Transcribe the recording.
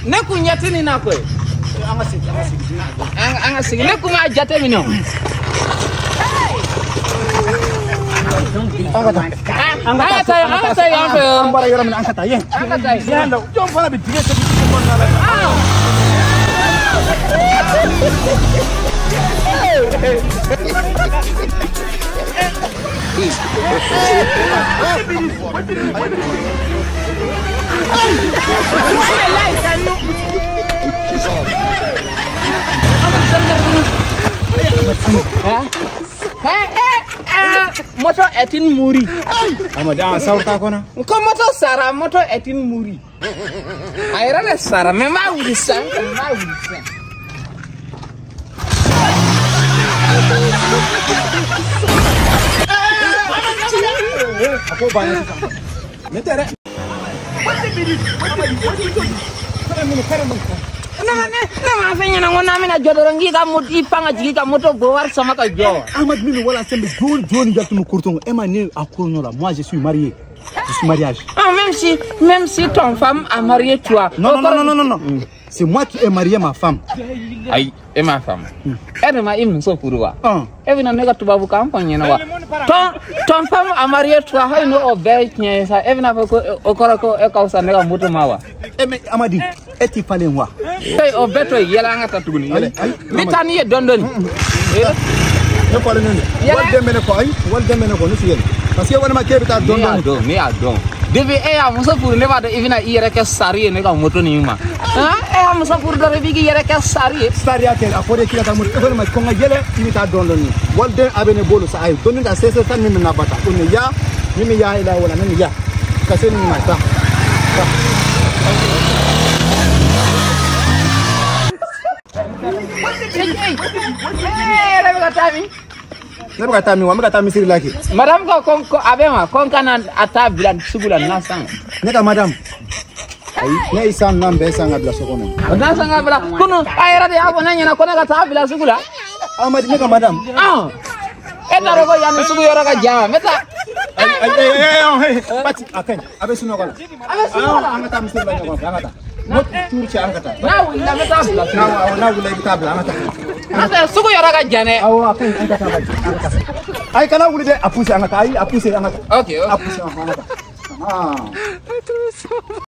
Ne kun ɲɛ tɛ nin na koyi. An ka sigi ne kun m'a jateminɛ o. An ka taa yan fɛ. An bɔra yɔrɔ min na an ka taa yen. An ka taa yen. Yan la jɔn fana bɛ dingɛ segin dingɛ kɔnɔna la. Moto est une mourie. Amada sawta kona. Ko moto sara, moto est une mourie. A yɛrɛ de sara, mais n b'a wuli sisan, n b'a wuli sisan. A ko banna sisan. Ne tɛ dɛ. Ne m'a fɔ e ɲɛna ko n'an bɛna jɔ dɔrɔn k'i ka moto i pan ka jigin ka moto bɔ wari sama ka jɔ. Ahmad min wala sembe joni joni jatunu kurton e ma ne a kurno la, moi je suis marié. Je suis mariage. Ah, même si ton femme a marié toi. Non non non non non. C'est moi qui ai marié ma femme. Ayi, e ma femme. E de ma i muso furu wa? E bɛna ne ka tubabukan fɔ n ɲɛna wa? Ton femme a marié toi, hali n'o o bɛɛ ye tiɲɛ ye sa, e bɛna fɔ ko o kɔrɔ ko e ka fisa ne ka moto ma wa? E mais Amadi, e t'i falen wa? E o bɛɛ to yen, yɛlɛ an ka taa tuguni. Yɛlɛ. N bɛ taa n'i ye dɔɔni dɔɔni. Ne falen ne. Waliden bɛ ne kɔ, ayi, waliden bɛ ne kɔ, ne ti yɛlɛ. Parce que walima k'e bɛ taa dɔɔni dɔɔni. Ne y'a dɔn. Depuis e y'a muso furu ne b'a dɔn i bɛna i yɛrɛ kɛ sari ye ne ka moto nin ma. E y'a muso furu dɔrɔn i b'i k'i yɛrɛ kɛ sari ye. Sariya tɛ a fɔra k'i ka taa moto e ma ko n ka yɛlɛ i bɛ taa dɔɔni dɔɔni. Waliden a bɛ ne bolo sa ayi dɔɔni ka sese tan ni min na bata o ni ya ni min ya ila wala ni min ya ka se nin ma taa. E yɛrɛ bɛ ka taa min? Ne bɛ ka taa min wa? N bɛ ka taa misiri la kɛ. Madame ko a bɛ ma ko n kana a taa bila sugu la nasan. Ne ka madame. Ayi, ne ye san nan bɛɛ san ka bila so kɔnɔ. O nasan ka bila kunun a yɛrɛ de y'a fɔ ne ɲɛna ko ne ka taa bila sugu la. Amadi ne ka madame. E t'a dɔn ko yan ni sugu yɔrɔ ka jan wa? N bɛ taa. Ayi, Pati a ka ɲi a bɛ sunɔgɔ la. A bɛ sunɔgɔ la. An ka taa misiri la ɲɔgɔn fɛ an ka taa. Mo tuuru cɛ an ka taa. N'a wulila n bɛ taa bila. N'a wulila i bɛ taa bila an ka taa. N'o tɛ sugu yɔrɔ ka jan dɛ. Awɔ a ka ɲi an ka taa an ka taa. Ayi kana wuli dɛ a poussé an ka taa ayi a poussé an ka taa. Ok ok. A poussé an ka taa.